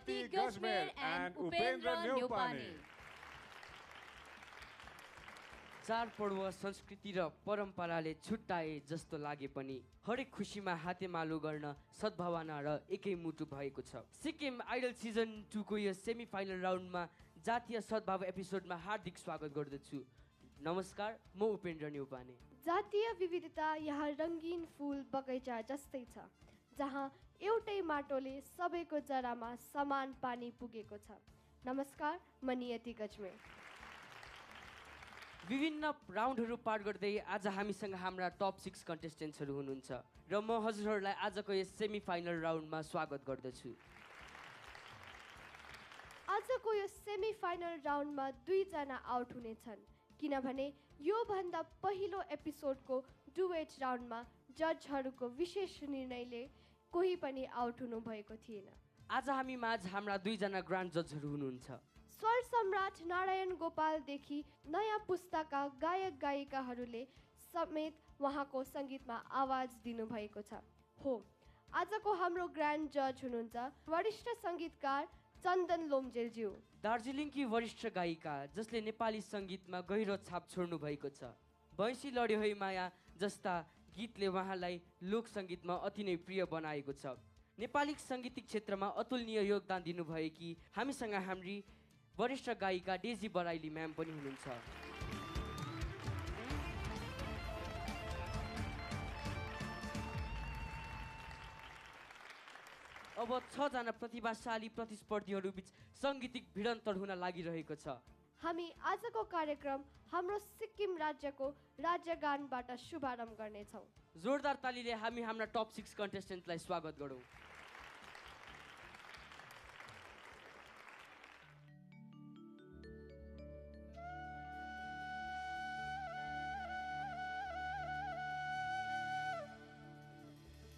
Maniati Gajmer and Upendra Neupane. चाडपर्व संस्कृति र परम्पराले छुट्टाए जस्तो लागे पनि हरेक खुसीमा हातेमालो गर्न सद्भावना र एकै मुटु भएको छ। सिक्किम आइडल सिजन 2 को यो सेमी फाइनल राउन्डमा जातीय सद्भाव एपिसोडमा हार्दिक स्वागत गर्दछु। नमस्कार, म उपेन्द्र न्यौपाने। जातीय विविधता यहाँ रङ्गीन फुल बगैँचा जस्तै छ, जहाँ एउटै माटोले सबैको जरामा समान पानी पुगेको छ। नमस्कार, मनियती गजमेर। विभिन्न राउन्डहरू पार गर्दै आज हामीसँग हाम्रा टप 6 कन्टेस्टेन्ट्सहरू हुनुहुन्छ र म हजुरहरूलाई आजको यस सेमी फाइनल राउन्डमा स्वागत गर्दछु। आजको यो सेमी फाइनल राउन्डमा 2 जना आउट हुनेछन्, किनभने यो भन्दा पहिलो एपिसोडको डुएट राउन्डमा जजहरूको विशेष निर्णयले कोही पनि आउट हुनु भएको थिएन। आज हामी माझ हाम्रा 2 जना ग्रान्ड जजहरू हुनुहुन्छ। स्वर सम्राट नारायण गोपालदेखि नयाँ पुस्ताका गायक गायिकाहरूले समेत उहाँको सङ्गीतमा आवाज दिनुभएको छ। हो, आजको हाम्रो ग्रान्ड जज हुनुहुन्छ वरिष्ठ सङ्गीतकार चन्दन लोम्जेलज्यू, दार्जिलिङकी वरिष्ठ गायिका जसले नेपाली सङ्गीतमा गहिरो छाप छोड्नु भएको छ। भैँसी लड्यो है माया जस्ता गीतले उहाँलाई लोक सङ्गीतमा अति नै प्रिय बनाएको छ। नेपाली सङ्गीतिक क्षेत्रमा अतुलनीय योगदान दिनुभएकी हामीसँग हाम्री वरिष्ठ गायिका डेजी बराइली म्याम पनि हुनुहुन्छ। अब 6 जना प्रतिभाशाली प्रतिस्पर्धीहरू बीच सङ्गीतिक भिडन्तर हुन लागिरहेको छ। हामी आजको कार्यक्रम हाम्रो सिक्किम राज्यको राज्यगानबाट शुभारम्भ गर्नेछौँ। जोरदार तालीले हामी हाम्रा टप 6 कन्टेस्टेन्टलाई स्वागत गरौँ।